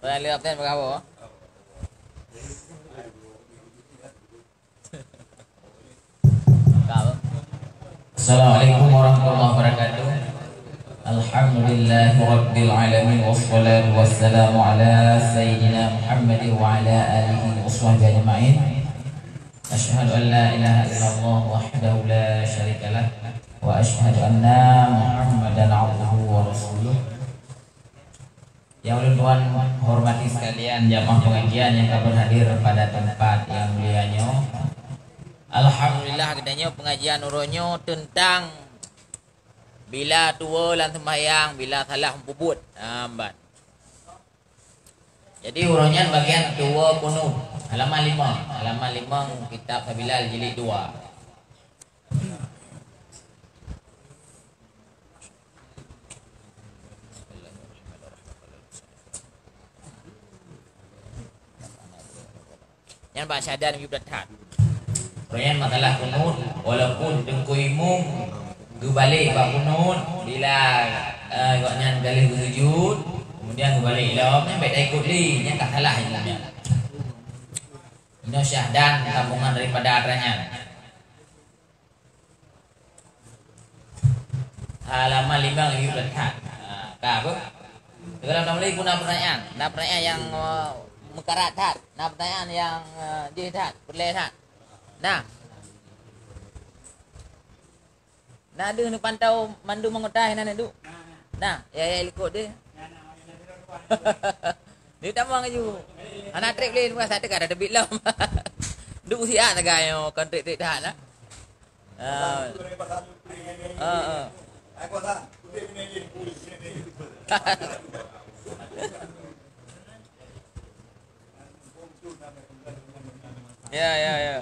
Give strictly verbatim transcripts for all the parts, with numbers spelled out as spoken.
Pernah lihat absen berapa? Assalamualaikum warahmatullahi wabarakatuh. Alhamdulillahirabbil alamin, wassalatu wassalamu ala sayyidina Muhammadin wa ala alihi wa sahbihi ajma'in. Asyhadu an la ilaha illallah wahdahu la syarikalah, wa asyhadu anna Muhammadan abduhu wa rasuluh. Yang ulôn tuan hormati sekalian, jamaah pengajian yang ka berhadir pada tempat yang mulia nyoe. Alhamdulillah, geutanyoe pengajian uroe nyoe teuntang bila tuwoe lam seumayang, bila salah meupubuet. Nah, ban. Jadi, uroe nyan bagian tuwoe kunut, halaman lima. Halaman lima kitab Sabilal jilid dua. Nyan bak syahadat Nabi that-that. Nyan masalah kunut, walaupun Teungku Imum geubalek bak kunut, bila, eh, gobnyan ka lheueh geusujud, kemudian geubalek lom, nyan bèk taikot lé, nyan ka salah imum nyan. Inoe syahdan sambungan daripada atra nyan. Halaman lima ngon tujoh that. Ha, ka apa? Dalam tamalai pun na pertanyaan. Na pertanyaan nyang, eh, meukarat that. Na pertanyaan nyang, eh, jih that, peureulèe that. Nah. Na deuh neupantau mandum anggota nyang na duek. Nah, ya, ya, likot deh. Ni tamong laju. Hana trép lé, bukan satu kada teubiet lom. Duek siat sagai nyoe, kon trép-trép that lah. Ah. Ah, ah. Ya, ya, ya.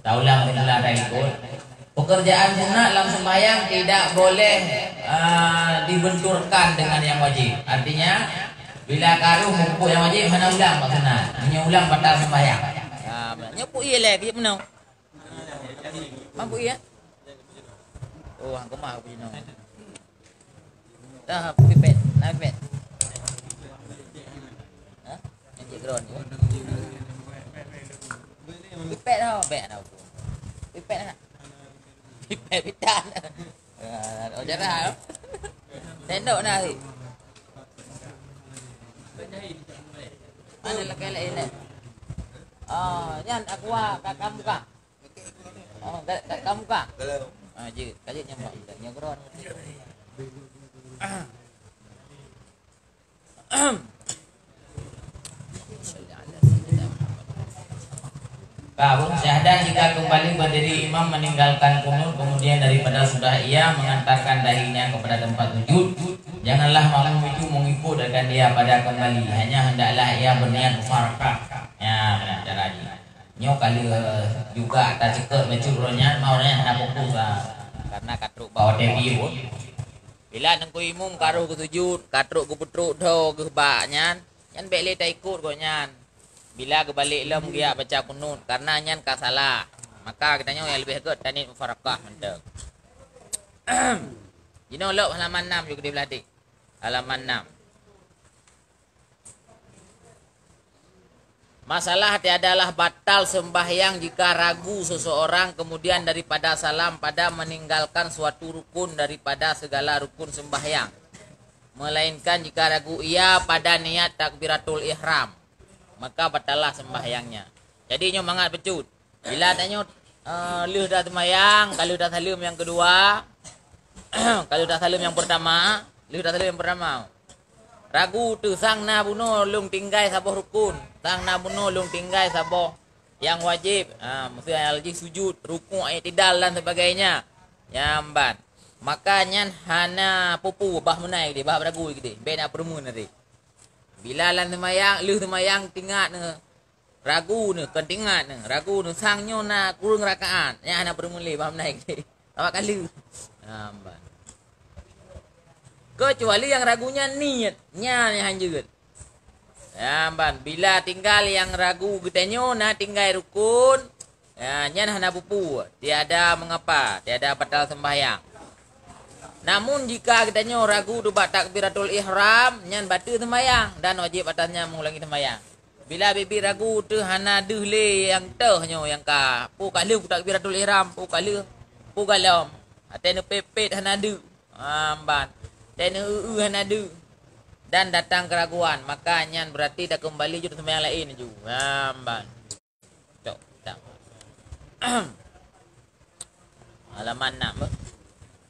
Taulang, taulang dari likot. Pekerjaan sunat lam sembahyang tidak boleh, ah, dibenturkan dengan yang wajib. Artinya, bila ka rôh meupubuet nyang wajib, hana ulang bak sunat. Meunyoe ulang, batal sembahyang. Ah, nyoe pui lé, kejap meunoe. Mampu iya? Oh, hang keumah aku jinoe. Dah, pipet, na pipet. Hah? Yang cik Gron tu. Pipet dah, pipet dah aku. Pipet dah. Pipet pitan. Ah, oh, jarah. Tendok na hari. Mana lagi lain ni? Oh, nyan aku ka kamu ka. Oh, ka, ka, kamu ka? Ah, je, ka jeuet nyan, Mak. Nyan keudroe. Ka, Bung, syahadat jika kembali berdiri imam meninggalkan kunut, kemudian daripada sudah ia mengantarkan dahinya kepada tempat sujud, janganlah makmum itu mengikut akan dia pada kembali, hanya hendaklah ia berniat mufarakah. Ya, benar, cara ni. Nyoe ka lheueh juga taceukek bacut uroe nyan, ma uroe nyan hana fokus, ah, karena ka trok bak watèe piyôh. Bila Teungku Imum ka rôh geusujud, ka trok geupeutrok dhoe geuh bak nyan, nyan bèk lé taikot gobnyan. Bila geubalek lom geujak baca kunut, karena nyan ka salah. Maka geutanyoe nyang leubeh gèt taniet mufarakah mantong. Jinoe lom halaman enam juga di belah dek. Halaman enam. Masalah tiadalah batal sembahyang jika ragu seseorang kemudian daripada salam pada meninggalkan suatu rukun daripada segala rukun sembahyang, melainkan jika ragu ia pada niat takbiratul ihram, maka batallah sembahyangnya. Jadi nyoe mangat bacut. Bila tanyoe, eh, lheueh dah seumayang, ka lheueh dah saleuem nyang keudua, Kalau dah saleuem nyang pertama, lheueh dah saleuem nyang pertama. Ragu teuh sang na bunoe lôn tinggai saboh rukun, sang na bunoe lôn tinggai saboh nyang wajéb. Ha, meusti nyang jih sujud, rukuk, iktidal dan sebagainya. Nyan ban. Maka nyan hana peue-peue bah meunai geude, bah ragu geude. Bèk na peureumeun tadi. Bila lam seumayang, lheueh seumayang teuingat neuh, ragu neuh, kon teuingat neuh, ragu neuh sang nyoe na kureueng rakaat, nyan hana peureumeun lé bah meunai geude. Awak ka lheueh. Ha, ban. Keucuali nyang ragu nyan niet, nyan nyang hanjeuet. Ya, ban, bila tinggal nyang ragu geutanyoe na tinggai rukun, ya, nyan hana peue-peue, tiada mengapa, tiada batal sembahyang. Namun jika geutanyoe ragu teuh bak takbiratul ihram, nyan bateue sembahyang dan wajéb atasnya mengulangi sembahyang. Bila biet-biet ragu teuh hana deuh lé nyang teuh nyoe nyang ka, peue ka lheueh takbiratul ihram, peue ka lheueh, peue ka lom, até neupet-pet hana deuh. Ha, ban. Teuneuk eu-eu hana deuh dan datang keraguan, maka nyan berarti takeumbali jeuet sembahyang laén ju. Ha, ban. Cok, tak. Halaman enam, eh.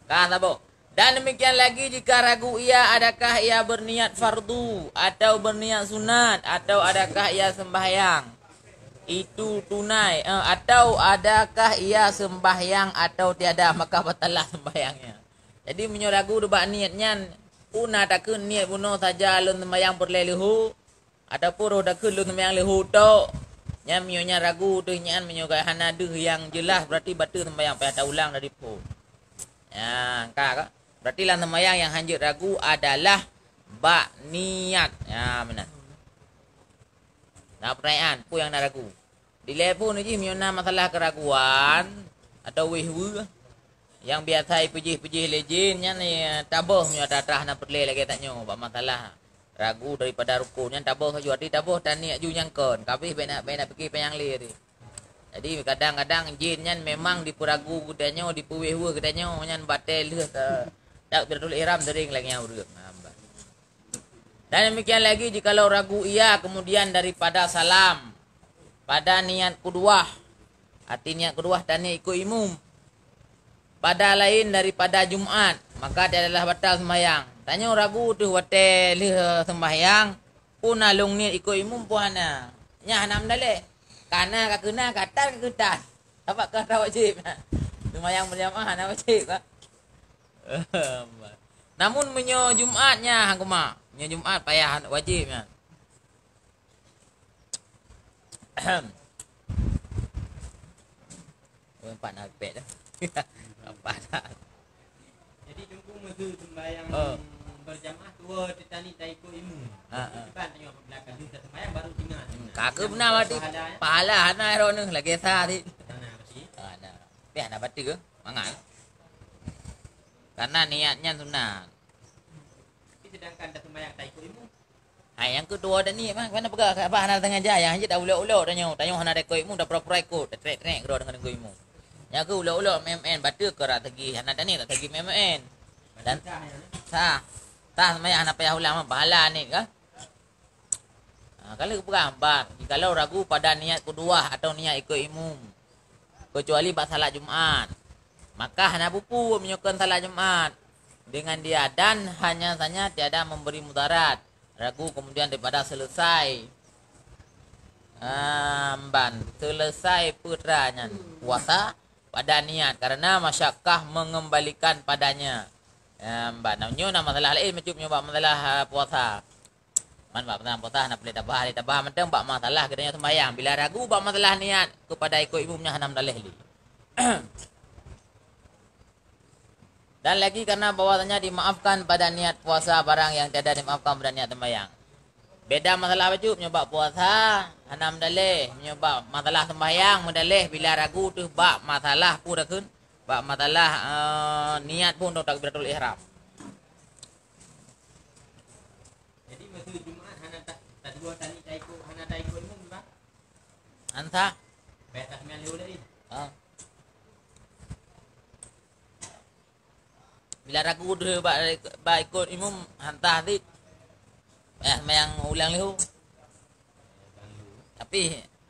Ka saboh. Dan demikian lagi jika ragu ia adakah ia berniat fardu atau berniat sunat atau adakah ia sembahyang itu tunai, eh, atau adakah ia sembahyang atau tiada, maka batalah sembahyangnya. Jadi meunyoe ragu teuh bak niet nyan, peue na takheun niet bunoe saja lôn seumayang peureulèe leuhô, ataupun roh takheun lôn seumayang leuhô tok. Nyan meunyoe nyan ragu teuh nyan, meunyoe ka hana deuh nyang jeulaih, berarti bateue seumayang, payah taulang dari phon. Nyan ka, ka. Berarti lam seumayang nyang hanjeuet ragu adalah bak niet. Nyan meunan. Na peutanyaan, peue nyang na ragu? Dilèe phon jih meunyoe na masalah keuraguan atau weh-weh nyang biasa jipeujih-peujih lé jén nyan, eh, taböh meunyoe atra-atra hana peureulèe lagèe tanyoe bak masalah ragu daripada rukun nyan, taböh ju, arti taböh taniet ju nyang kon, ka abéh bèk na, bèk na pike panyang lé tadi. Jadi kadang-kadang jén nyan memang dipeuragu geutanyoe, dipeuweh-weh geutanyoe nyan batèe lheueh ta-, takbiratul ihram sering lagèe nyan ureueng. Ha, bah. Dan demikian lagi jikalau ragu ia kemudian daripada salam pada niat qudwah, arti niat qudwah taniet ikôt imum, pada laén daripada Jumat, maka tiadalah batal sembahyang. Tanyoe ragu teuh watèe lheueh sembahyang, peue na lôn niet ikôt imum peue hana. Nyan hana meudalèh. Ka na ka keuna, ka tan ka keutan. Sabab ka rasa wajéb. Sembahyang berjamaah hana wajéb ka. Namun meunyoe Jumat nyan hana keumah. Meunyoe Jumat payah wajéb nyan. Ahem. Oh, empat na pet dah. Empat dah. Jadi, Teungku, masa sembahyang, oh, berjamaah, dua teuh taniet taikôt imum. Ha, ha. Kiban tanyoe apabila ka lheueh sembahyang baru teuingat. Hmm, ka keu beuna berarti pahala, ya? Pahala hana droeneuh lagèe sa cit. Hana berarti. Hana. Tapi hana bateue, mangat. Karena niat nyan sunat. Tapi sedangkan dah sembahyang taikôt imum, hai, nyang keu dua taniet mah, ka na peugah, ka bah hana sengaja, nyang jeuet dah ulok-ulok tanyoe, tanyoe hana taikôt imum, dah pura-pura ikôt, tatrek-trek keudroe deungon ikôt imum. Nyang keu ulok-ulok M N, bateue keu rak teugi, hana taniet, rak teugi M N. Dan sah, sah sembahyang hana payah ulang mah, pahala niet ka. Ha, ka lheueh peugah, empat, jikalau ragu pada niat qudwah atau niat ikôt imum, kecuali bak salat Jumat, maka hana peue-peue meunyoe kon salat Jumat dengan dia, dan hanya saja tiada memberi mudarat, ragu kemudian daripada selesai, ha, ban, selesai peue atra nyan puasa pada niat, karena masyakkah mengembalikan padanya. Ha, ban, nyoe na masalah laén, macam nyoe bak masalah, ha, puasa. Man bak masalah puasa hana peureulèe tabahas, tabahas mantong bak masalah geutanyoe sembahyang. Bila ragu bak masalah niat keupada ikôt imum nyan hana meudalèh lé. Dan lagi karena bahwasanya dimaafkan pada niat puasa barang yang tiada dimaafkan pada niat sembahyang. Beda masalah bacut, meunyoe bak puasa hana meudalèh, meunyoe bak masalah sembahyang meudalèh bila ragu teuh bak masalah peue takheun, bak masalah, eh, niat pun atau takbiratul ihram. Jadi masa Jumaat hana ta-, ta dua tani taikôt, hana taikôt imum, Bang? Hana sah. Bèk tasmiah lé ulèe. Ha. Bila ragu deuh bak, bak ikôt imum, hana sah cit. Eh, sembahyang ulang lé. Tapi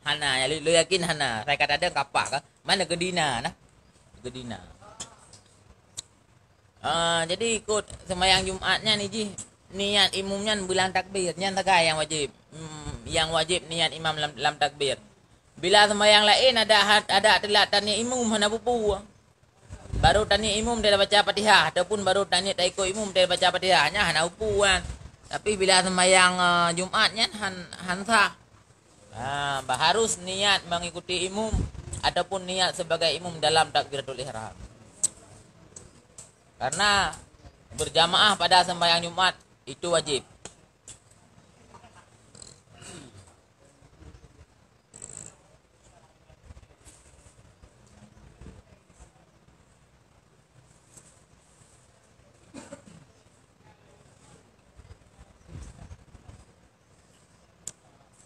hana, ya, lé, lé yakin hana. Saya kata ada kapah ka. Mana geudina nah? Geudina. Ah, jadi ikot sembahyang Jumat nyan jih niat imum nyan beulang takbir, nyan sagai nyang wajéb. Hmm, nyang wajéb niat imam lam, lam takbir. Bila sembahyang laén ada hat, ada teulat taniat imum hana peue-peue. Baru taniat imum dia baca Fatihah ataupun baru taniat taikot imum dia baca Fatihah, nyan hana peue-peue kan. Tapi bila sembahyang, eh, Jumat nyan han, han sah. Ha, bah harus niat mengikuti imum ataupun niat sebagai imum dalam takbiratul ihram. Karena berjamaah pada sembahyang Jumat itu wajib.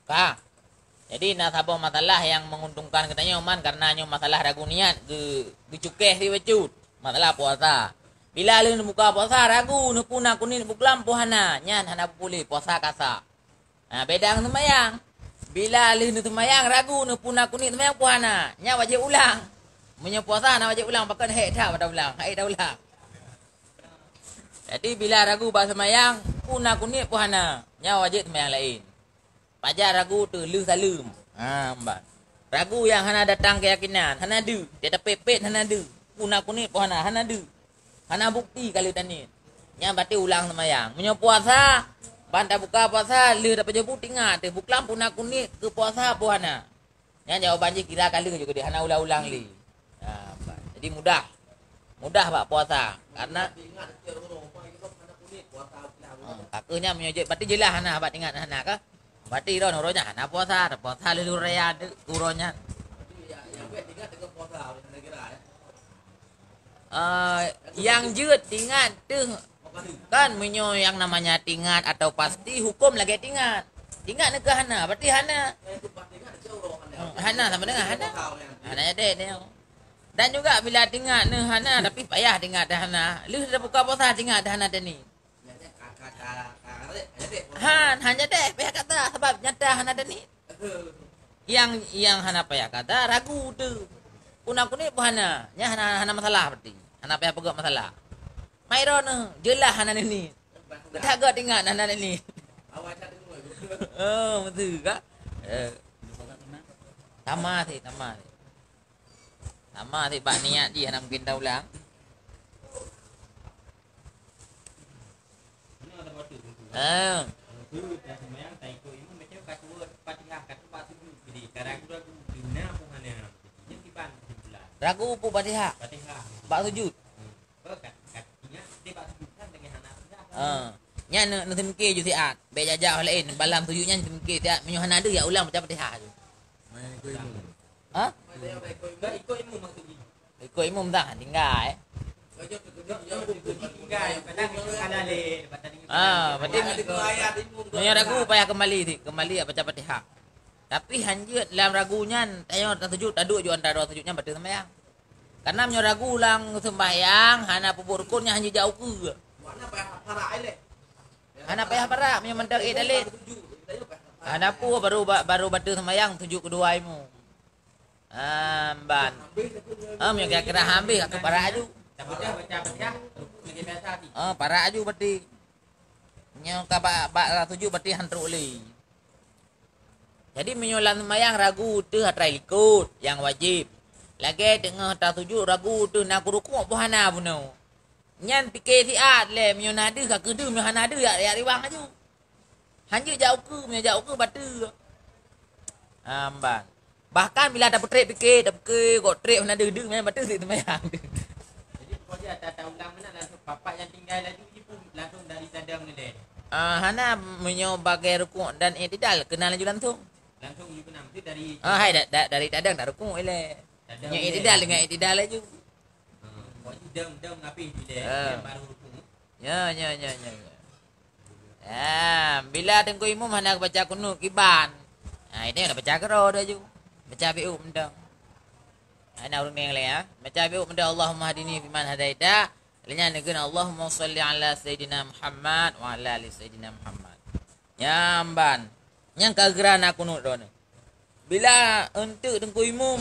Ka. Jadi na saboh masalah nyang menguntungkan geutanyoe man, karena nyoe masalah ragu niat geu, geucukéh si bacut. Masalah puasa. Bila lheueh neubuka puasa ragu neupeue na keuneuk buklam peue hana, nyan hana peue puasa kasa. Ha, beda ngon seumayang. Bila lheueh neuseumayang ragu neupeue na keuneuk seumayang peue hana, nyan wajéb ulang. Meunyoe puasa na wajéb ulang, pakon hék that bak ulang, hék that ulang. Jadi bila ragu bak seumayang, peue na keuneuk peue hana, nyan wajéb seumayang laén. Pajan ragu teuh lheueh saleuem. Ha, ban. Ragu nyang hana datang keuyakinan, hana deuh, dia tapét-pét hana deuh. Peue na keuneuk peue hana, hana deuh. Hana bukti ka lheueh taniet. Nyan berarti ulang seumayang. Meunyoe puasa, ban tabuka puasa, lheueh tapajoh bu tingat teuh buklam peue na keuneuk keu puasa peue hana. Nyan jawaban jih kira ka lheueh ju keudeh, hana ulang-ulang lé. Ha, jadi mudah. Mudah bak puasa. Karena, hmm, ka keuh nyan meunyoe jeuet, berarti jeulaih hana bak tingat hana kah? Berarti droe uroe nyan hana puasa, puasa lheueh raya tu uroe nyan. Eh, nyang jeuet tingat teuh kan, meunyoe nyang namanya tingat atau pasti huköm lagèe tingat. Tingat neukah hana, berarti hana. Hmm, hana sama dengan hana. Hana jadi dia. Dan juga bila tingat neuh hana, tapi payah tingat dah hana. Lheueh dah buka puasa tingat dah hana tani. Han, han jadi payah kata sebab nyata hana tani. Nyang, nyang hana payah kata ragu tu. Peue na keuneuk peue hana, nyan hana, hana masalah berarti. Hana payah peugah masalah. Mai droeneuh, jeulaih hana nini. That geuh tingat hana nini. Oh, beutôi ka? Eh. Tamah sih, tamah sih. Tamah sih bak niat jih hana mungkin taulang. Ah. Ragu peue Fatihah? Bak sujud. Ah. Nyan neu-, neuseumiké ju siat. Bèk jak-jak laén. Balam sujud nyan neuseumiké siat. Meunyoe hana deuh, ya ulang baca Fatihah ju. Ha? Ikut imum dah, tinggai. Ah, berarti meunyoe ragu payah kembali, kembali baca Fatihah. Tapi hanjeuet lam ragu nyan, tanyoe tasujud, taduek ju antara dua sujud nyan bateue sembahyang. Karena meunyoe ragu lam sembahyang, hana peubuet rukun nyan hanjeuet jak ukeue. Hana payah parak meunyoe mantong ék dalét. Hana peue, baru ba-, baru bateue sembahyang sujud keudua imum. Amban. Ah, meunyoe kira-kira habéh ka parak aju. Ah, parak aju berarti. Nyoe ka bak, bak sujud berarti han trok lé. Jadi meunyoe lam sembahyang ragu teuh atra likot nyang wajéb. Lagèe teungoh tasujud ragu teuh na kurukuk peue hana bunoe. Nyan pike siat lé, meunyoe na deuh ka keudeuh, meunyoe hana deuh jak, jak riwang aju. Hanjeuet jak ukeue, meunyoe jak ukeue bateue. Amban. Bahkan bila tapeutrép pike, tapeuke gok trép hana deuh-deuh, nyan bateue sit seumayang. Jadi pokok jih ata-ata ulang meunan langsung papat nyang tinggai laju jih pun langsung dari tadong ilèe. Ah, hana, meunyoe bagi rukuk dan i'tidal keunan laju langsung. Langsung laju keunan, mesti dari. Ah, hai, da-, da-, dari tadong dak rukuk ilèe. Tadong ilèe. Meunyoe i'tidal dengan i'tidal laju. Ah, pokok jih dong, dong habéh ilèe, ah, baru rukuk. Ya, ya, ya, ya, ya. Ah, bila teungku imum hana baca kunut kiban. Ah, ini udah baca keudroe aju. Baca bi'u mantong. Ah, na ureueng nyang laén, ya. Baca bi'u mantong, "Allahumma hadini fiman hadaita." Lainnya neugeun, "Allahumma shalli ala Sayyidina Muhammad wa ala ali Sayyidina Muhammad." Nyamban. Nyang ka geura na kunut droeneuh. Bila eunteuk teungku imum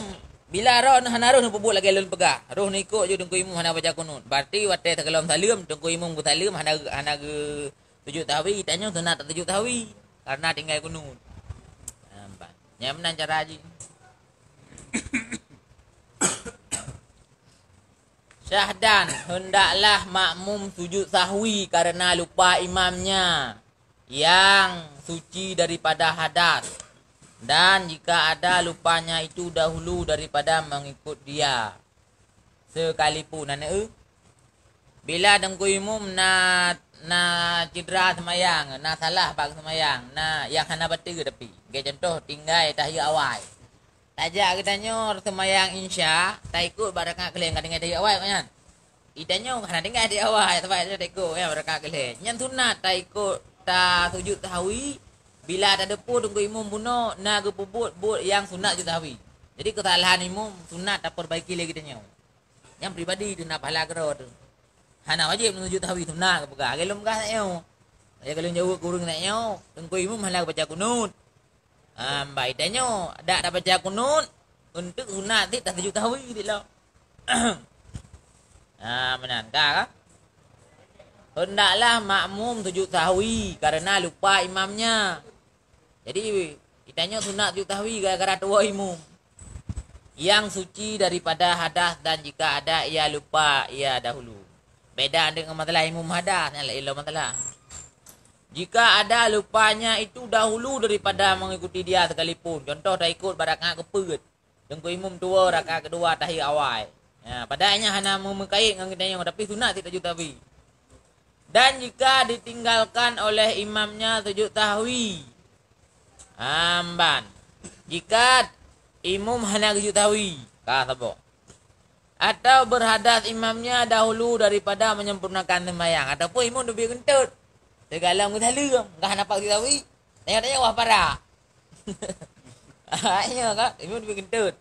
Bila roh hana roh neupeubuet lagée lôn peugah, roh neuikot ju teungku imum hana baca kunut. Berarti watée teugohlom saleuem, teungku imum geusaleuem hana, hana geusujud sahwi, tanyoe sunat tasujud sahwi karena tinggai kunut. Nampak? Nyang meunan cara jih. Syahdan, hendaklah makmum sujud sahwi karena lupa imamnya yang suci daripada hadas, dan jika ada lupanya itu dahulu daripada mengikut dia sekalipun. Aneuk, bila teungku imum na, na cedera seumayang, na salah bak seumayang, na nyang hana bateue tapi, lagée contoh tinggai tahiyat awai. Tajak geutanyoe seumayang Isya, taikot bak rakaat keu lhée, ka tinggai tahiyat awai awaknyan. Geutanyoe hana tinggai tahiyat awai, sabab geutanyoe taikot, ya, bak rakaat keu lhée. Nyan sunat taikot tasujud sahwi bila tadeungoe teungku imum bunoe na geupeubuet buet nyang sunat sujud sahwi. Jadi keusalahan imum sunat tapeurbaiki lé geutanyoe. Nyang pribadi tu na pahala keudroe tu. Hana wajéb sujud sahwi, sunat geupeugah. Lagée lôn peugah nyoe. Lagée lôn jaweueb keu ureuëng nyoe, teungku imum hana geubaca kunut. Ah, bah geutanyoe dak tabaca kunut, eunteuk sunat cit tasujud sahwi cit lom. Ah, meunan ka, ka? Hendaklah makmum sujud sahwi karena lupa imamnya. Jadi, geutanyoe sunat sujud sahwi gara-gara tuwoe imum. Yang suci daripada hadas dan jika ada ia lupa ia dahulu. Beda deungon masalah imum hadas, nyan laén lom masalah. Jika ada lupanya itu dahulu daripada mengikuti dia sekalipun. Contoh, taikot bak rakaat keupeuet. Teungku imum tuwoe rakaat keudua tahiyat awai. Ya, padahai nyan hana meumeukaét ngon geutanyoe, tapi sunat cit tasujud sahwi. Dan jika ditinggalkan oleh imamnya sujud sahwi, amban. Jika imum hana geusujud sahwi, ka saboh. Atau berhadas imamnya dahulu daripada menyempurnakan sembahyang, ataupun imum teubiet geuntot, teugohlom geusaleuem, ka hana pat geusujud sahwi. Tanyoe-tanyoe wah parak. Nyoe ka, imum teubiet geuntot.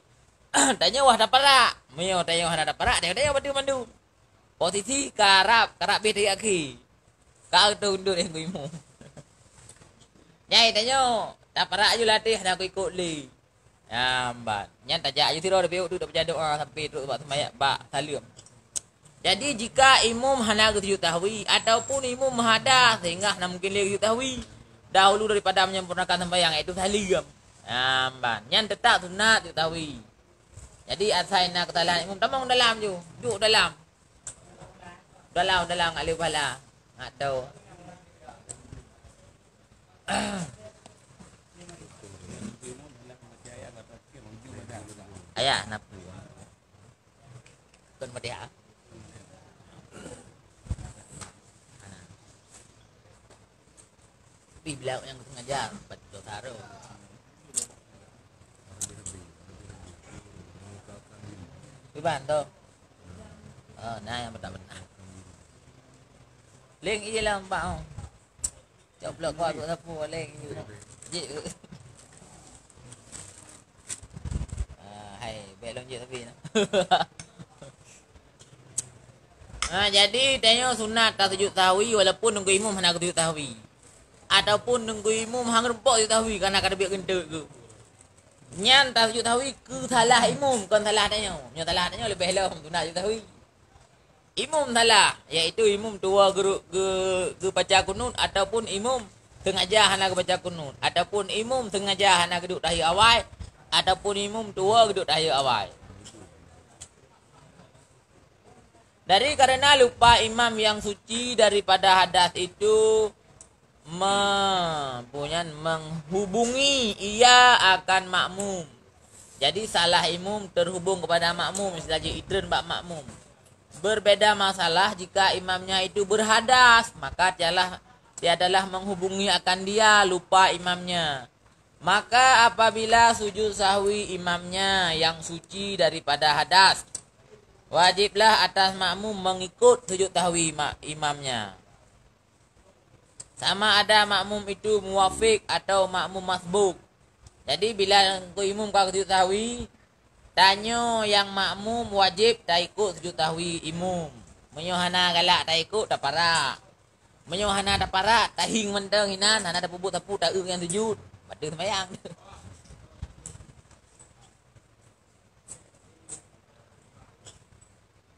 Tanyoe wah taparak. Meunyoe tanyoe hana taparak, tanyoe-tanyoe bateue mandum. Posisi karab, karab beh teuyak khe. Ka geutundut lé teungku imum. Nyai tanyoe, taparak aju latih hana kuikot lé. Nyan ban. Nyan tajak aju sidroe, leubeh duek tapeujadoe sampai trok bak seumayang, bak saleuem. Jadi, jika imum hana geusujud sahwi ataupun imum meuhadas sehingga hana mungkin lé geusujud sahwi dahulu daripada menyempurnakan sembahyang, yaitu saleuem. Nyan ban. Nyan teutap sunat sujud sahwi. Jadi, asai na keusalahan imum, tamong dalam ju. Duek dalam. Dalam, dalam, ngat lé bala. Ngat tau. Ayah, kenapa? Bukan Fatihah. Tapi bila yang sengaja, empat puluh taruh. Iban tu. Oh, nah yang betul-betul. Leng iya lah, Mbak, oh. Cok blok kuat tu sapu, leng iya. Jik. Ah, hai, baik lom jik tapi. Ha, jadi, tanyoe sunat tasujud sahwi walaupun teungku imum hana geusujud sahwi. Ataupun teungku imum hana geureumpok sujud sahwi karena ka teubiet geuntot geuh. Nyan tasujud sahwi keu salah imum, kon salah tanyoe. Nyoe salah tanyoe leubeh lom sunat sujud sahwi. Imum salah, yaitu imum tuwoe geu-, geu-, geubaca kunut ataupun imum sengaja hana geubaca kunut, ataupun imum sengaja hana geuduek tahiyat awai, ataupun imum tuwoe geuduek tahiyat awai. Dari karena lupa imam yang suci daripada hadas itu me-, bunyan menghubungi ia akan makmum. Jadi salah imum terhubung kepada makmum, istilah jih itreun bak makmum. Berbeda masalah jika imamnya itu berhadas, maka tiadalah, tiadalah menghubungi akan dia lupa imamnya. Maka apabila sujud sahwi imamnya yang suci daripada hadas, wajiblah atas makmum mengikut sujud sahwi ma-, imamnya. Sama ada makmum itu muwafiq atau makmum masbuk. Jadi, bila teungku imum ka sujud sahwi, tanyoe nyang makmum wajéb taikot sujud sahwi imum. Meunyoe hana galak taikot, taparak. Meunyoe hana taparak, tahieng mantong inan, hana tapeubuet sapeue, taeu nyang sujud. Bateue seumayang.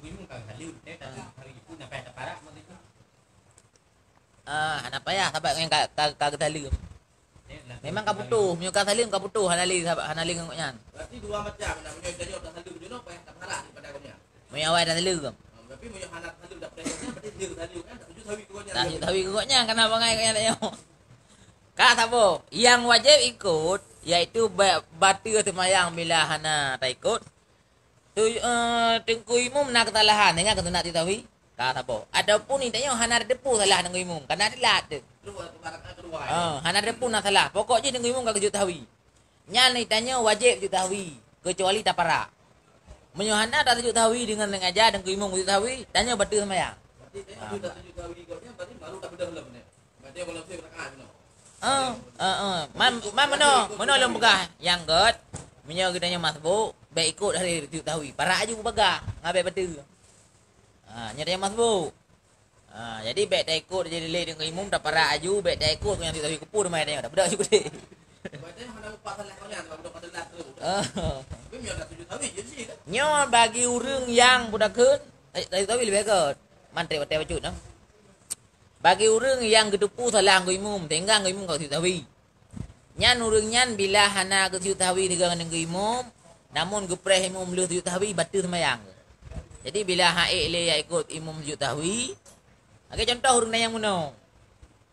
Nunggu imum ka saleuem, eh, tapi hari itu sampai ada parak mungkin. Ah, hana payah sabat ngon ka, ka, ka geusaleuem. Eh, langsung Memang ka hari putoh, meunyoe ka saleuem ka putoh, hana lé sabat, hana lé ngon gobnyan. Berarti dua macam, nah, meunyoe tanyoe tasaleuem jinoe payah taparak daripada gobnyan. Meunyoe awai tasaleuem. Ah, tapi meunyoe hana tasaleuem daripada gobnyan, berarti dia tasaleuem kan, tak sujud sahwi keu gobnyan. Tak sujud sahwi keu gobnyan, kana bangai gobnyan tanyoe. Ka saboh, nyang wajéb ikot, yaitu ba-, bateue seumayang bila hana taikot. Tu, eh, teungku imum na keusalahan, ingat keu sunat sujud sahwi? Ka saboh. Ataupun tanyoe hana tateupeue salah teungku imum, kana teulat teuh. Keluar, ibaratnya keluar. Ah, hana tateupeue na salah. Pokok jih teungku imum ka geusujud sahwi. Nyan tanyoe wajéb sujud sahwi, keucuali taparak. Meunyoe hana tasujud sahwi deungon sengaja teungku imum geusujud sahwi, tanyoe bateue seumayang. Berarti tanyoe Ah. sujud sahwi gobnyan, berarti baru tabeudôh lom, eh? Berarti kalau saya berangkat, no? Ah, ah, ah. Man, man meunoe, meunoe lôn peugah nyang gét. Meunyoe geutanyoe masbuk, bèk ikot hari sujud sahwi. Parak aju bagah, ngon bèk bateue. Ha, nyoe tanyoe masbuk. Ha, jadi bèk taikot jadi lé deungon imum, taparak aju, bèk taikot nyang sujud sahwi keupeue teuma tanyoe, tabeudôh aju keudéh. Berarti hana upah salah kau nyan, sebab udah pada lah tu. Ah. Tapi meunyoe dah sujud sahwi, jadi sih, kan? Nyoe bagi ureueng nyang peue takheun, eh, sujud sahwi leubeh gét. Man trép watèe bacut, nah. Bagi ureueng nyang geuteupeue salah ngon imum, sehingga ngon imum ka geusujud sahwi. Nyan ureueng nyan bila hana geusujud sahwi sigoe ngon imum, namun geupreh imum lheueh sujud sahwi, bateue seumayang. Jadi bila han ék lé jak ikot imum sujud sahwi, lagèe contoh ureueng nyang meunoe,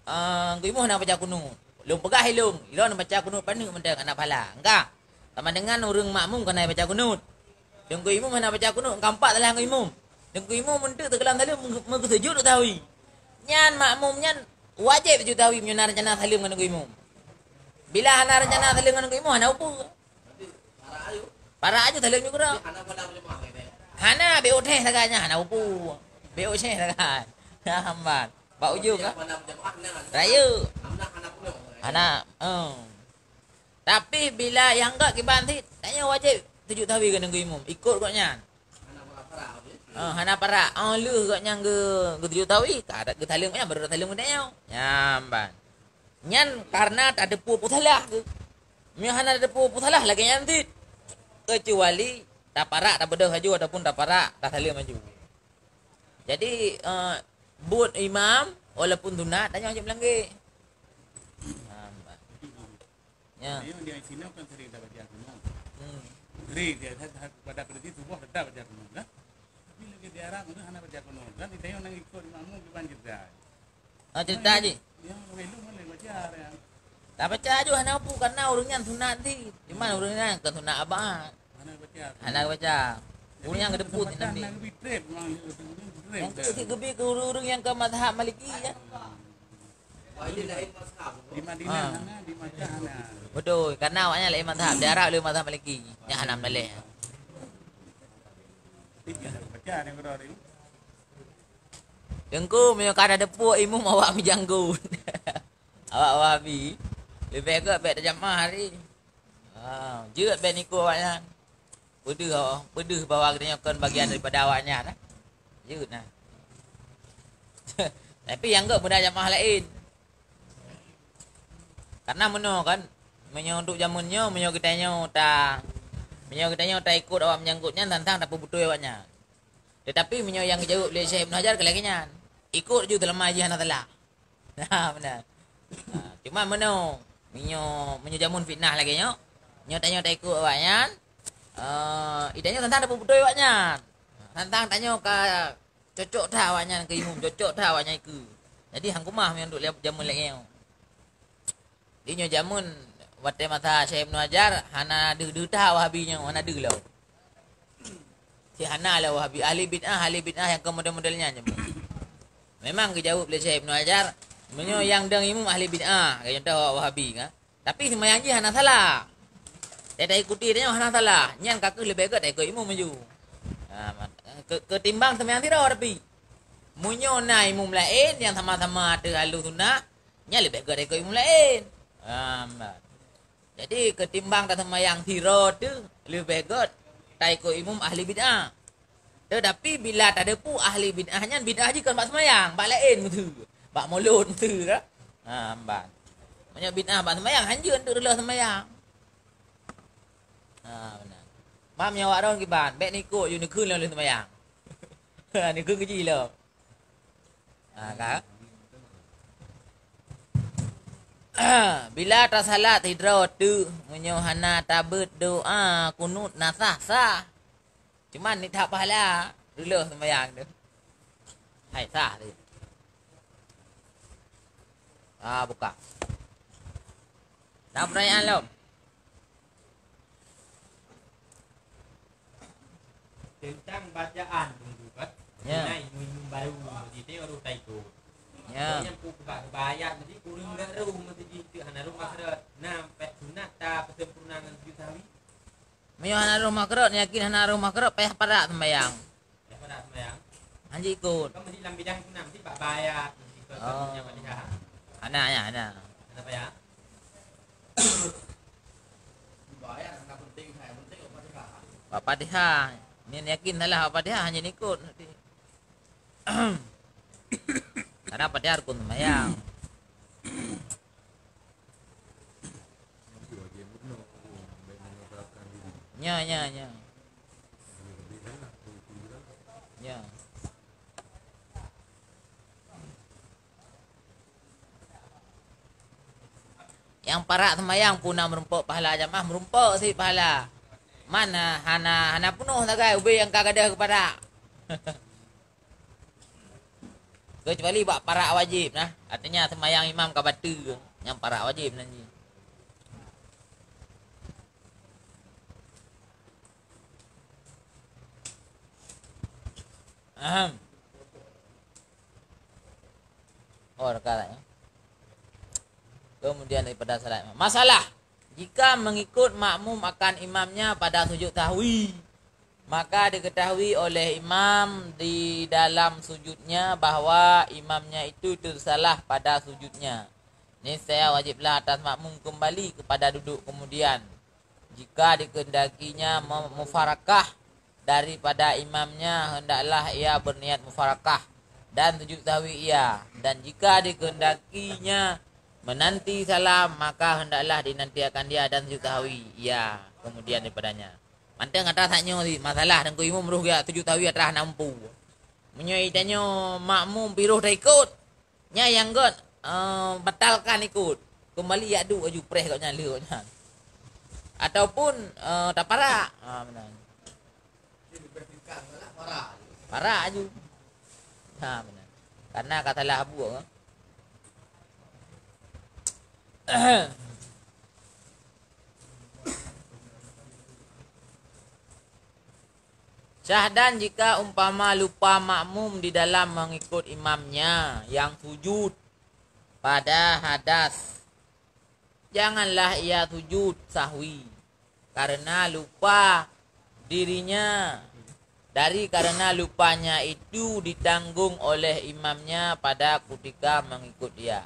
ah, ngon imum hana baca kunut. Lôn peugah ilôn, ilôn baca kunut paneuk mantong hana pahala. Enggak. Sama dengan ureueng makmum ka na baca kunut. Teungku imum hana baca kunut, ka empat salah ngon imum. Teungku imum meunteuk teukeulong saleuem meuge-, meugeusujud sahwi. Nyan makmum nyan wajéb sujud sahwi meunyoe na reuncana saleuem ngon teungku imum. Bila hana reuncana saleuem ngon teungku imum, hana upeue. Parak aju saleuem nyoe keudroe. Hana, bèk utéh sagai nyan, hana upeue. Bèk utéh sagai. Nyan ban. Bak ujong ka? Rayeuk. Hana, eh. Tapi bila nyang gét kiban cit, tanyoe wajéb sujud sahwi keu teungku imum, ikot gobnyan. Ah, hana parak. Ah, lheueh gobnyan geu-, geusujud sahwi, ka geusaleuem gobnyan, baru tasaleuem geutanyoe. Nyan ban. Nyan karena tateupeue peue salah geuh. Meunyoe hana tateupeue peue salah, lagèe nyan cit. Keucuali taparak tabeudôh laju ataupun taparak tasaleuem laju. Jadi, eh, buet imam walaupun sunat, tanyoe hana meulangge. Ha, ya. Tanyoe di sinoe kan sering tabaca kunut. Hmm. Sering dia, pada prinsip suboh tetap baca kunut lah. Tapi lagi di Arab tu hana baca kunut. Kan tanyoe nyang ikut makmum kiban jeda. Ah, cerita ji. Yang ilmu mana baca ya? Tak baca aju hana pu karena ureueng nyan sunat di. Cuma ureueng nyan ke sunat abad. Hana baca. Hana baca. Ureueng nyan ke deput kesempatan nabi. Nak lebih trip, memang lebih trip. Yang tu si gebi ke ureueng-ureueng yang ke mazhab Maliki ya. Di Madinah Ah. Hana, di Makkah hana. Betul, karena awaknya lain mazhab. Di Arab lain mazhab Maliki. Yang hana meleleh. Tapi dia tak baca ni berarti. Teungku, meunyoe ka na teupeu imum awak meujanggut. Awak Wahabi. Leubeh gét bèk tajamah hari. Ha, jeuet bèk niko awaknyan. Peudeuh, peudeuh bahwa geutanyoe kon bagian daripada awaknyan, eh. Jeuet nah. Tapi nyang gét beuda jamaah laén. Karena meunoe kan, meunyoe untuk jameun nyoe, meunyoe geutanyoe ta, meunyoe geutanyoe ta ikot awak meujanggut nyan, tantang tapeubutôi awaknyan. Tetapi meunyoe nyang geujaweueb lé Syekh Ibnu Hajar ka lagèe nyan, ikot ju seulama jih hana salah. Ha, beuna. Ha, cuma meunoe, meunyoe, meunyoe jameun fitnah lagèe nyoe, nyoe tanyoe taikot awaknyan, eh, itanyoe tantang tapeubutôi awaknyan. Tantang tanyoe ka cocok that awaknyan keu imum, cocok that awaknyan keu. Jadi hang keumah meunyoe untuk jameun lagèe nyoe. Di nyoe jameun watèe masa Syekh Ibnu Hajar hana deuh-deuh that Wahabi nyoe, hana deuh lom. Si hana lé Wahabi, ahli bid'ah, ahli bid'ah nyang keu model-model nyan jameun. Memang geujaweueb lé Syekh Ibnu Hajar, meunyoe nyang dong imum ahli bid'ah, keu contoh Wahabi kan. Tapi seumayang jih hana salah. Teuikuti tanyoe hana salah. Nyan ka keuh leubeh gét taikot imum laju. Ha, mat-, ke-, ketimbang seumayang sidroe tapi. Meunyoe na imum laén nyang sama-sama ateueh ahlu sunnah, nyan leubeh gét taikot imum laén. Ha, mat. Jadi ketimbang taseumayang sidroe teuh leubeh gét taikot imum ahli bid'ah. Tetapi bila tadepu ahli bid'ah nyan bid'ah jih kon bak seumayang, bak laén meuteue, bak mulod meuteue ka. Ha, ban. Meunyoe bid'ah bak seumayang, hanjeuet untuk reuloh seumayang. Ha, beuna. Mam nyoe awak droen kiban, bèk neukot ju neukheun lom lheueh seumayang. Ha, neukheun keu jih lom. Ha, ka? Bila tasalat sidroe teuk, meunyoe hana tabeuet doa kunut na sah-sah. Cuman nitap pahala reuloh seumayang tu. Hai sah tu. Ah, buka. Na pertanyaan lom? Tentang bacaan tu kan. Ya. Nai imum baru mesti tengok roh taikot. Ya. Yang pun buka bahaya mesti kurang enggak roh mesti jih tu hana roh makhraj. Nah, pek sunat ta pesempurna ngan sujud sahwi. Meunyoe hana roh makhraj, yakin hana roh makhraj, payah parak sembayang. Payah parak sembayang. Hanjeuet ikot. Kan mesti lam bidang sunat, mesti bak bayat, mesti ke Oh. Fatihah. Hana, ya, hana. Kenapa ya? Bayat hana penting, hana penting Fatihah. Bak Fatihah. Nyan yakin salah bak Fatihah, hanjeuet ikot. Karena Fatihah rukun sembayang. Nya, nya, nya. Nya. Nyang parak seumayang pun na meurumpok pahala jamaah, meurumpok sit pahala. Man hana, hana peunoh sagai ubé nyang ka gadôh keu parak. Kecuali bak parak wajéb nah, artinya seumayang imam ka bateue, nyang parak wajéb nan jih. Ahem. Oh, rakaat, ya. Kemudian daripada salat. Masalah, jika mengikut makmum akan imamnya pada sujud sahwi, maka diketahui oleh imam di dalam sujudnya bahwa imamnya itu tersalah pada sujudnya. Niscaya wajiblah atas makmum kembali kepada duduk kemudian. Jika dikehendakinya me-, mufarakah daripada imamnya, hendaklah ia berniat mufarakah dan sujud sahwi ia. Dan jika dikehendakinya menanti salam, maka hendaklah dinantiakan dia dan sujud sahwi ia kemudian daripadanya. Mantong atra saat nyoe si masalah Teungku Imum roh geujak sujud sahwi atra hana mampu. Meunyoe tanyoe makmum pih roh taikot, nyan nyang gét, eh, batalkan ikot. Keumbali jak duek laju preh gobnyan lheueh gobnyan. Ataupun, eh, taparak. Ha, meunan. Parak laju. Ha, meunan. Karena ka salah buet, kan? Syahdan jika umpama lupa makmum di dalam mengikut imamnya yang sujud pada hadas, janganlah ia sujud sahwi karena lupa dirinya, dari karena lupanya itu ditanggung oleh imamnya pada kutika mengikut dia.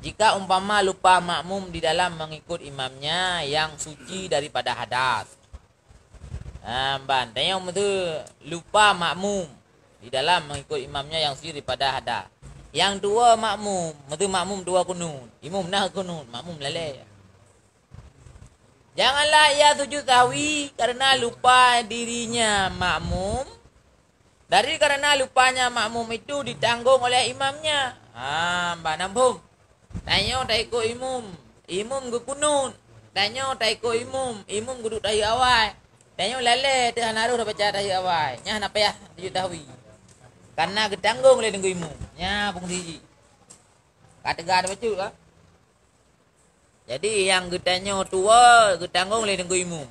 Jika umpama lupa makmum di dalam mengikut imamnya yang suci daripada hadas, ah, ban, tanyoe meuseu lupa makmum di dalam mengikut imamnya yang suci daripada hadas. Nyang dua makmum, meuseu makmum dua kunut. Imum na kunut, makmum lalée. Janganlah ia sujud sahwi karena lupa dirinya makmum, dari karena lupanya makmum itu ditanggung oleh imamnya. Ha, ban, na phom? Tanyoe taikot imum, imum geukunut. Tanyoe taikot imum, imum geuduek tahi awai. Tanyoe lalée teuh hana roh tabaca tahi awai. Nyan hana payah sujud sahwi. Karena geutanggung lé Teungku Imum. Nyan fungsi jih. Ka teuga tabacut ka? Jadi nyang geutanyoe tuwoe geutanggung lé Teungku Imum.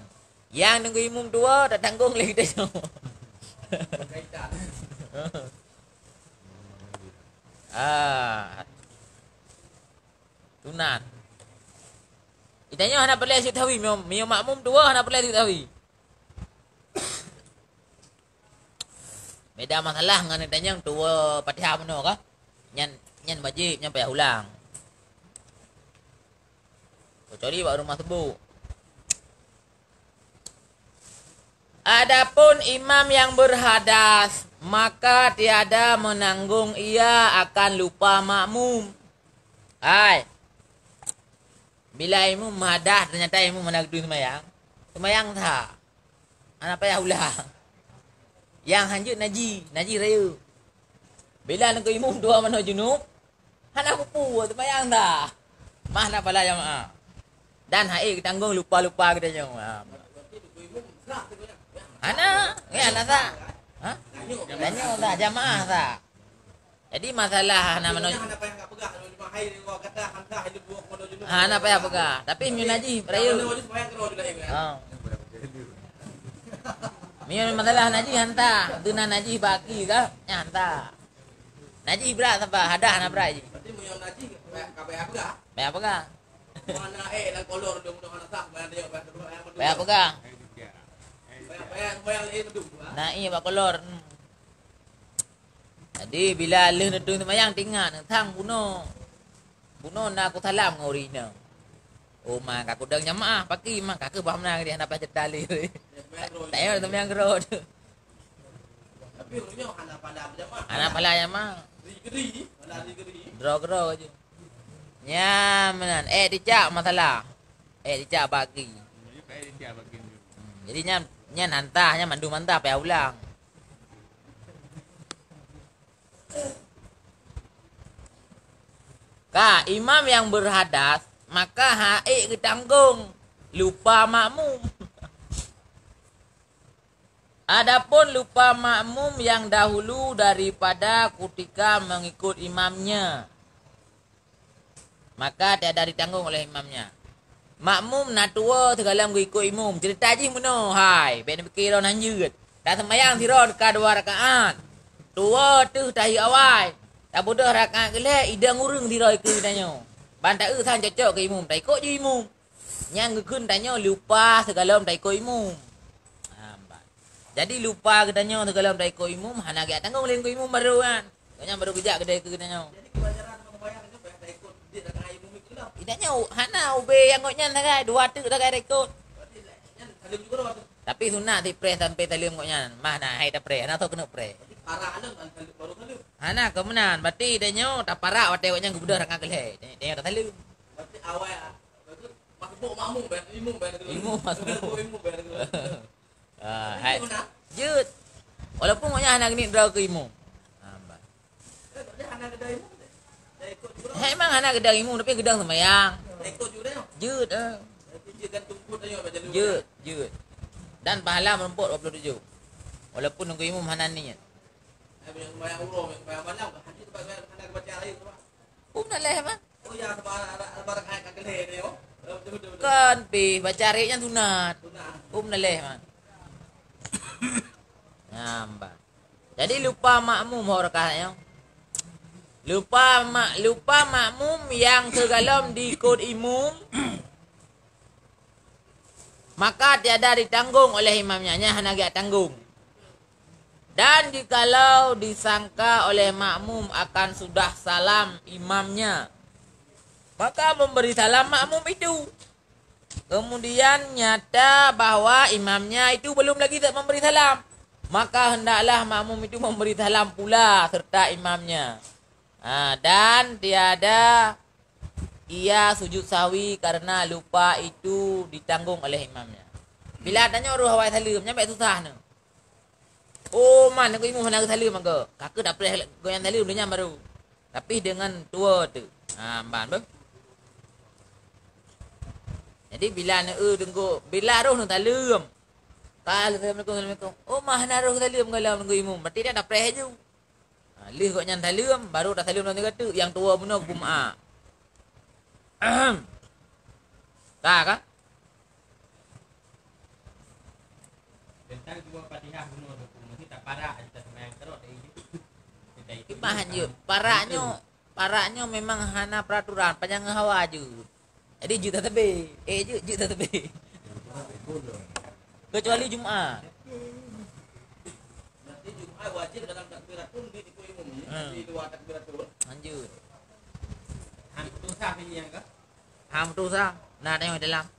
Nyang Teungku Imum tuwoe tatanggung lé geutanyoe. Ah. Sunat. Geutanyoe hana peureulée sujud sahwi, meunyoe, meunyoe makmum tuwoe hana peureulée sujud sahwi. Beda masalah ngon geutanyoe tuwoe Fatihah bunoe ka? Nyan, nyan wajéb, nyan payah ulang. Kecuali bak rumoh teuboh. Adapun imam yang berhadas, maka tiada menanggung ia akan lupa makmum. Hai. Bila imum meuhadas, teunyata imum hana geuturi seumayang, seumayang sah. Hana payah ulang. Nyang hanjeuet najih, najih rayeuk. Bila Teungku Imum dua manoe junub, hana kupu, seumayang sah. Mah hana pahala jamaah. Dan haiek geutanggong lupa-lupa geutanyoe. Ha. Hana, nyan hana sah. Ha? Tanyoe sah, jamaah sah. Jadi masalah hana manoe. Hana payah peugah. Tapi meunyoe najih rayeuk. Ha. Meunyoe masalah najih han sah, tu na najih baki ka, nyan han sah. Najih brat saban, hadas hana brat jih. Payah peugah. Payah peugah. Na ie bak kolor. Hmm. Jadi bila lheueh neudong seumayang, teuingat, sang bunoe. Bunoe na kusalam ngon ureueng inong. Oh, ma, ka kudong jamaah, paki ma, ka keuh bah meunan, hana payah cerita lé. Tanyoe seumayang keudroe. Hana pahala jamaah. Droe-droe je. Nyan meunan, eh, cicak masalah. Eh, cicak baki. Jadi nyan, nyan han sah, nyan mandum han sah payah ulang. Ka, imam yang berhadas, maka haiek geutanggong lupa makmum. Adapun lupa makmum yang dahulu daripada kutika mengikut imamnya, maka tiada ditanggung oleh imamnya. Makmum na tuwoe sigohlom geuikot imum. Ceurita jih meunoe, hai, bék neupike droe nan jeuet. Taseumayang sidroe ka dua rakaat. Tuwoe teuh tahi awai. Tabeudôh rakaat keu lhée, idong ureueng sidroe ikeue tanyoe. Ban taeu sang cocok keu imum, taikot ju imum. Nyang geukheun tanyoe lupa sigohlom taikot imum. Ha, ban. Jadi lupa geutanyoe sigohlom taikot imum, hana geutanggong lé imum barô nyan. Gobnyan barô geujak keudeh keu geutanyoe. Geutanyoe hana ubé nyang gobnyan sagai, dua teuk sagai taikot. Tapi sunat sipreh sampai saleuem gobnyan. Mah na hai tapreh, hana soe keuneuk preh. Hana keu meunan, berarti tanyoe taparak watée gobnyan geubeudôh rakaat keu lhée. Tanyoe tasaleuem. Imum masbuk. Imum masbuk. Ah, hai. Jeuet. Walaupun gobnyan hana geuneuk droe keu imum. Ah, bah. Hai, memang hana geudong imum, tapi geudong seumayang. Jeuet, eh. Jeuet, jeuet. Dan pahala meurumpok dua puluh tujuh. Walaupun nunggu imum hana niet. Hukôm na lhèe mah. Kon pih baca arek nyan sunat. Hukôm na lhèe mah. Nyan bah. Jadi lupa makmum ho rakaat nyoe. Lupa mak, lupa makmum nyang sigohlom diikot imum, maka tiada ditanggung oleh imamnya, nyan hana geujak tanggung. Dan jikalau disangka oleh makmum akan sudah salam imamnya, maka memberi salam makmum itu. Kemudian nyata bahwa imamnya itu belum lagi memberi salam, maka hendaklah makmum itu memberi salam pula serta imamnya. Ha, dan tiada ia sujud sahwi karena lupa itu ditanggung oleh imamnya. Bila tanyoe roh awai saleuem, nyan bèk susah nyoe. Oh, man, nunggu imum hana geusaleum mangko. Ka keuh dapreh gobnyan saleum, lheueh nyan baru. Tapi deungon tuwo teuk. Ha, ban beuh. Jadi, bila neu-, eu, teungku, bila roh neu saleum. Ka, "Assalamualaikum, assalamualaikum." Oh, man, hana roh saleum gohlom nunggu imum. Berarti dia dapreh laju. Ha, lheueh gobnyan saleum, baru tasaleum lom sigoe teuk. Nyang tuwo bunoe geupeumaaf. Ka, ka? Teuntang dua Fatihah bunoe tu, mesti taparak aja taseumayang terus dari itu. Iban jeuet, parak nyoe, parak nyoe memang hana peraturan, panyang hawa jeuet. Jadi jeuet tateubiet. Eh, jeuet, jeuet tateubiet. Kecuali Jumaat. Berarti Jumaat wajib dalam takbiratul di tipu imum, ya? Hmm. Di luar takbiratul. Lanjut. Han putus asa ini yang ke? Han putus asa. Nah, tengok dalam.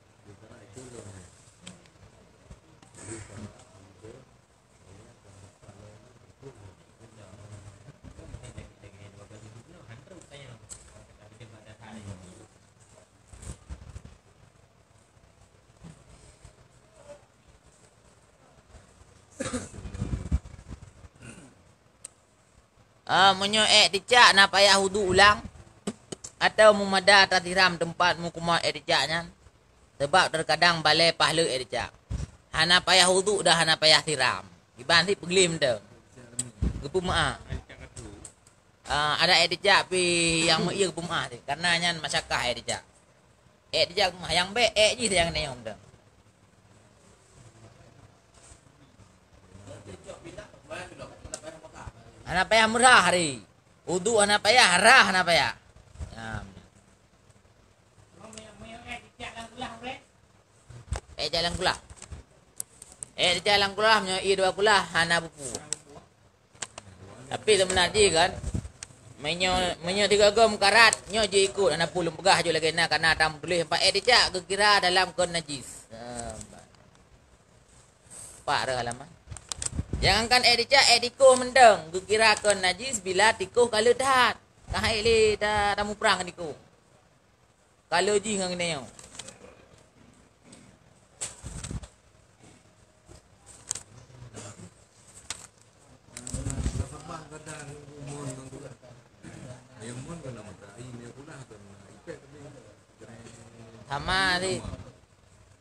Ah, meunyoe èk teucak na payah wudhu ulang, atawa meumada tasiram teumpat meukumat èk teucak nyan, sabab teukadang balèe pahleuek èk teucak. Hana payah wudhu dan hana payah siram. Iban sit peugleh mantong. Geupeumeu'ah. Ah, adak èk teucak pih nyang meu'ie geupeumeu'ah sit, kareuna nyan masyakah èk teucak. Èk teucak geupeumeu'ah, nyang bèk èk jih nyang neuyom tu. Hana payah meurah hari. Uduk hana payah, rah hana payah. Nyan. Èk teucak lam kulah. Èk teucak lam kulah, meunyoe ie dua kulah, hana peue-peue. Tapi sebenarnya kan, meunyoe, meunyoe tiga gom karat, nyoe jeuet ikot, hana peue lôn peugah jeuet lagèe na, kareuna tam tuléh empat èk teucak geukira dalam kon najis. Empat reuh halaman. Jangankan èk teucak, èk tikoh mantong geukira kon najis bila tikoh ka le that. Ka hai lé ta-, tamuprang ngon tikoh. Ka le jih ngon geutanyoe. Sama sih.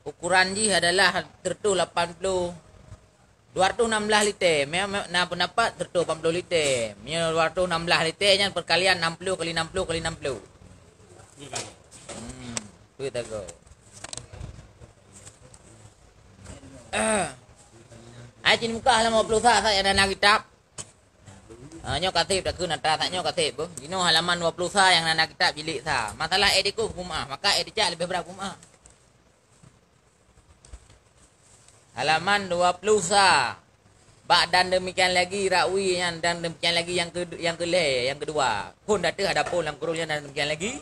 Ukuran jih adalah seratus lapan puluh, dua ratus enam belas liter. Memang na pendapat seratus lapan puluh liter. Meunyoe dua ratus enam belas liter nyan perkalian enam puluh kali enam puluh kali enam puluh. Hmm, betul tak kau? Ai cin muka halaman dua puluh sa, sa nyang na kitab. Ah, nyoe ka sép, takheun atra sa nyoe ka sép, beuh. Jinoe halaman dua puluh sa nyang na kitab jilid sa. Masalah èk tikoh huköm ah, maka èk teucak leubeh brat huköm ah. Halaman dua puluh sa. Bak dan demikian lagi rakwi nyan, dan demikian lagi nyang ke-, nyang keulhèe, nyang keudua. Phôn ateueh adapun lam kurung nyan dan demikian lagi.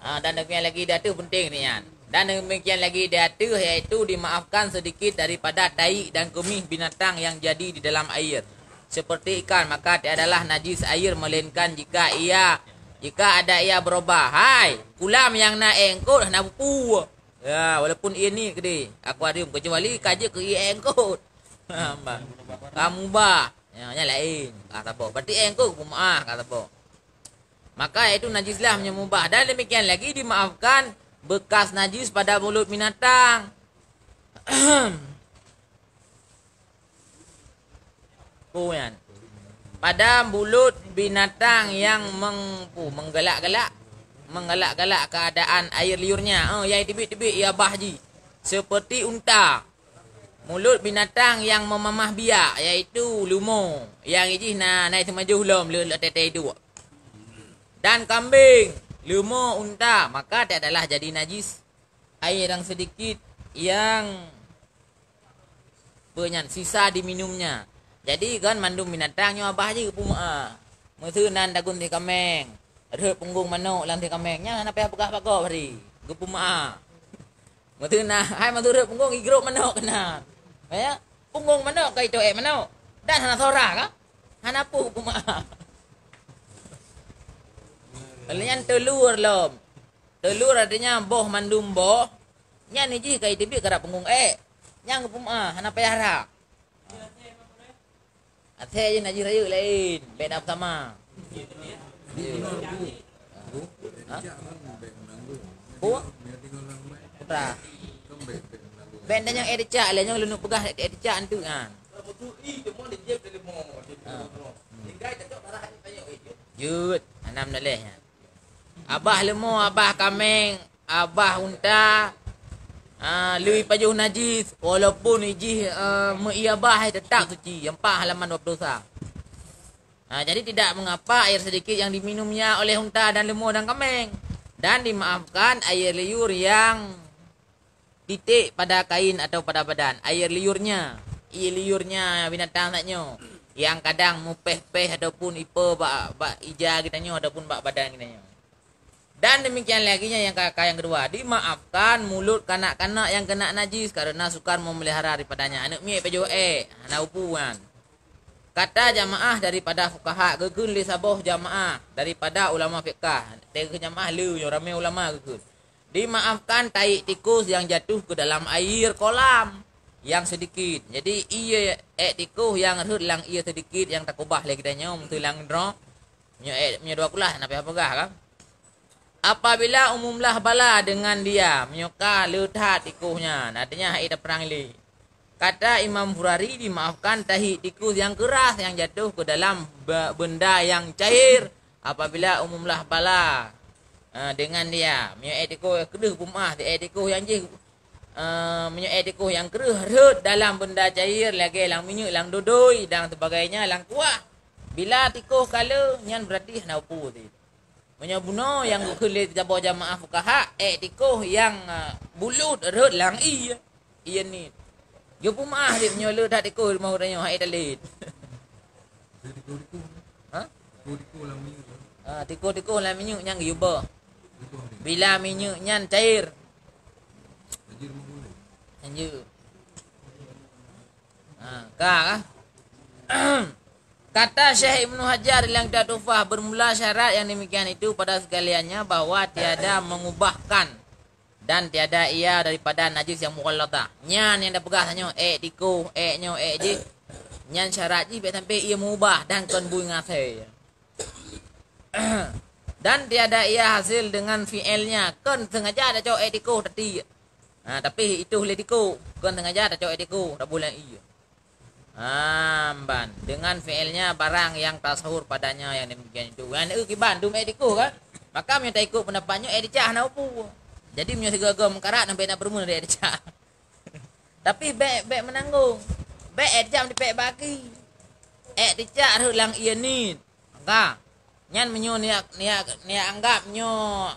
Ah, dan demikian lagi di ateueh penting ni nyan. Dan demikian lagi di ateueh, yaitu dimaafkan sedikit daripada taik dan kemih binatang yang jadi di dalam air. Seperti ikan, maka tiadalah najis air melainkan jika ia Jika ada ia berubah, hai, kulam nyang na ék eungkôt hana peue-peue. Ya, walaupun ie niet keudeh akuarium, kecuali ka jeuet keu ie ék eungkôt. Ka mubah. Ya, nyan laén, ka saboh. Berarti ék eungkôt geupeumaáh, ka saboh. Maka itu najislah meunyoe mubah. Dan demikian lagi dimaafkan bekas najis pada mulut binatang. Peue nyan? Pada mulut binatang yang meng-, peue, menggalak-galak, menggalak-galak keadaan air liurnya. Oh, yang teubiet-teubiet ia bah jih. Seperti unta. Mulut binatang yang memamah biak, yaitu leumo. Yang jih na, na teumajoh lom le, le tete iduek. Dan kambing, leumo, unta, maka tidaklah jadi najis air yang sedikit yang peue nyan, sisa diminumnya. Jadi kan mandum binatang nyoe abah jih geupeumaáh. Meuseu nan dagun si kaméng, rhot punggong manok lam si kaméng, nyan hana payah peugah bak gob hari, geupeumaáh. Meuseu na hai mandum rhot punggong, igrôp manok keunan. Ya, punggong manok ka itôh ék manok. Dan hana sora ka? Hana peue geupeumaáh. Lheueh nyan teulur lom. Teulur artinya boh mandum boh. Nyan jih ka iteubiet karab punggong ék. Nyan geupeumaáh, hana payah rhah. Asèe jih najis rayeuk laén, bèk na beusama. Ha? Peue? Putra. Bèk na nyang ék teucak lé, nyang leuneuk peugah ék teucak enteuk nyan. Ha. Jeuet, hana meunalèh nyan. Abah leumo, abah kaméng, abah unta, ah, lheueh pajoh najis, walaupun ijih, eh, meuié abah, teutap suci, nyang paih halaman dua puluh sa. Ah, jadi tidak mengapa air sedikit yang diminumnya oleh unta dan leumo dan kaméng, dan dimaafkan air liur yang titik pada kain atau pada badan, air liurnya, ie liurnya binatang that nyoe, yang kadang meupéh-péh ataupun ipe bak, bak ija geutanyoe ataupun bak badan geutanyoe. Dan demikian lagi nyang ka, ka yang kedua, dimaafkan mulut kanak-kanak yang kena najis karena sukar memelihara daripadanya. Aneuk miet pajoh ék, hana upuan. Kata jamaah daripada fukaha, geukheun lé saboh jamaah daripada ulama fiqah. Teuka jamaah le nyoe ramé ulama geukheun. Dimaafkan taék tikus yang jatuh ke dalam air kolam yang sedikit. Jadi, ie ék tikus yang rhot lam ie sedikit yang takubah lé geutanyoe, meuseu lam droe. Meunyoe ék, meunyoe dua kulah, na payah peugah kan? Apabila umumlah bala dengan dia, meunyoe ka le that tikus nyan, artinya hana tapeurang lé. Kata Imam Furari, dimaafkan taék tikus yang keras yang jatuh ke dalam ba-, benda yang cair apabila umumlah bala, eh, dengan dia. Meunyoe ék tikus kreueh peumaáh, ék tikus nyang jih, eh, meunyoe ék tikus nyang kreueh rhot dalam benda cair lagèe lam minyeuk, lam dodoi dan sebagainya, lam kuah. Bila tikus ka le, nyan berarti hana upu cit. Meunyoe bunoe nyang geukheun lé saboh jamaah fukaha, ék tikus nyang, ah, bulut rhot lam ie, ie niet. Geupeumaáh cit meunyoe le that tikus rumoh geutanyoe, hai talét. Ha? Ah, tikus-tikus lam minyeuk nyan geuyue boh. Bila minyeuk nyan cair. Lanjut. Ha, ka kah? Kata Syekh Ibnu Hajar dalam kitab Tuhfah, bermula syarat yang demikian itu pada sekaliannya bahwa tiada mengubahkan dan tiada ia daripada najis yang mughalladhah. Nyan nyang tapeugah tanyoe, ék tikus, ék nyoe, ék jih. Nyan syarat jih bèk sampai ia mengubah dan kon bui ngasai. Dan tiada ia hasil dengan fi'ilnya, kon sengaja tacok ék tikus tati. Ha, tapi itu lé tikus, kon sengaja tacok ék tikus, taboh lam ie. Ha, ban. Dengan fi'ilnya barang yang tasahur padanya yang demikian itu. Nyan eu kiban dum ék tikus kan? Maka meunyoe taikut pendapat nyoe, ék teucak hana upu. Jadi meunyoe sigoe-goe meukarat, sampai na peurumoh dari ék teucak. Tapi bèk, bèk meunanggong. Bèk ék teucak meutipék baki. Ék teucak rhot lam ie niet. Ka. Nyan meunyoe niat, niat, niat anggap nyoe,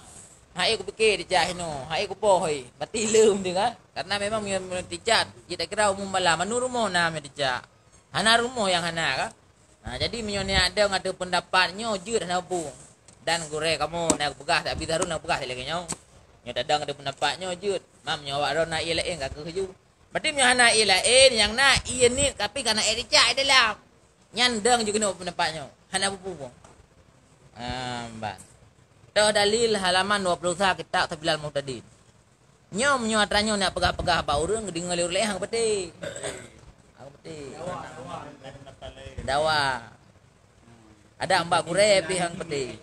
hai kupike teucak hinoe, hai kupoh hai, berarti lom tu kan. Karena memang meunyoe, meunyoe teucak, jih takira umum bala, manu rumoh na meunyoe teucak. Hana rumoh nyang hana kan. Ha, jadi meunyoe niat dong ateueh pendapat nyoe jeuet hana upu. Dan gurèe kamoe na peugah, Abi Harun na peugah lagèe nyoe. Nyoe tadong ateueh pendapat nyoe jeuet. Mam nyoe awak droe na ie laén ka keuh ju. Berarti meunyoe hana ie laén, nyang na ie niet tapi ka na ék teucak di dalam. Nyan dong jih keuneuk pendapat nyoe. Hana peue-peue. Ah, ban. Toh dalil halaman dua puluh sa kitab Sabilal Muhtadin. Nyoe meunyoe atra nyoe nak peugah-peugah bak ureuëng, deungoe lé ureuëng laén hana peuté. Hana peuté. Dawa. Ada mbak gurée pih hana peuté.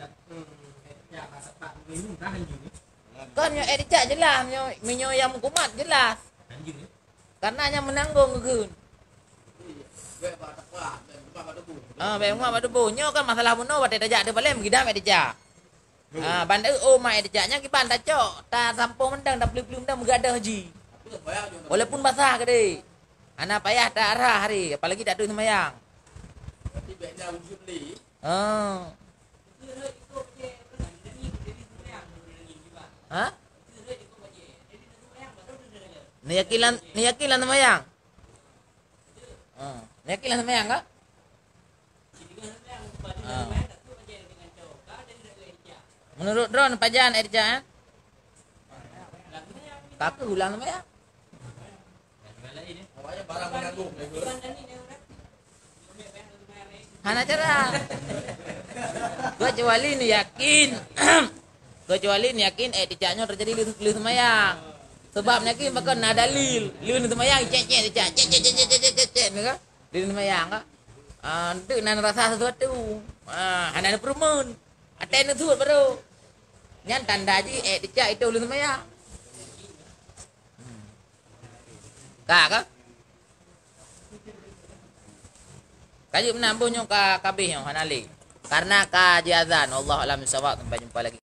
Kan nyoe etika jelas, nyoe meunyoe nyang meukumat jelas. Karena nyang meunanggong geukheun. Ah, bèk umat bak tuboh. Nyoe kan masalah bunoe watèe tajak di balèe meugidam etika. Ah, ban eu oh mak etika nyan kiban tacok, tasampôh mantong, taplueng-plueng mantong meugadôh ji. Walaupun basah keudéh. Hana payah ta arah hari, apalagi tak deuh seumayang. Ah. Ha? Neuyakin lam, neuyakin lam seumayang? Ha. Neuyakin lam seumayang ka? Ha. Menurut droen pajan etika, eh? Ka keuh ulang seumayang. Hana cara. Kecuali neuyakin. Kecuali neuyakin etika nyoe teujadi lheueh, lheueh seumayang. Sebab neuyakin pakon na dalil. Lheueh seumayang cek-cek, cek-cek, cek-cek, cek-cek, cek-cek, ni kan? Lheueh seumayang kan? Ah, tu na rasa sesuatu. Ah, hana neupeureumeun. Até neusuet baru. Nyan tanda jih etika itu lheueh seumayang. Ka, ka? Ka jeuet meunan boh nyoe ka, ka habéh nyoe, hana lé. Karena ka jiazan, wallahu a'lam bishawab, sampai jumpa lagi.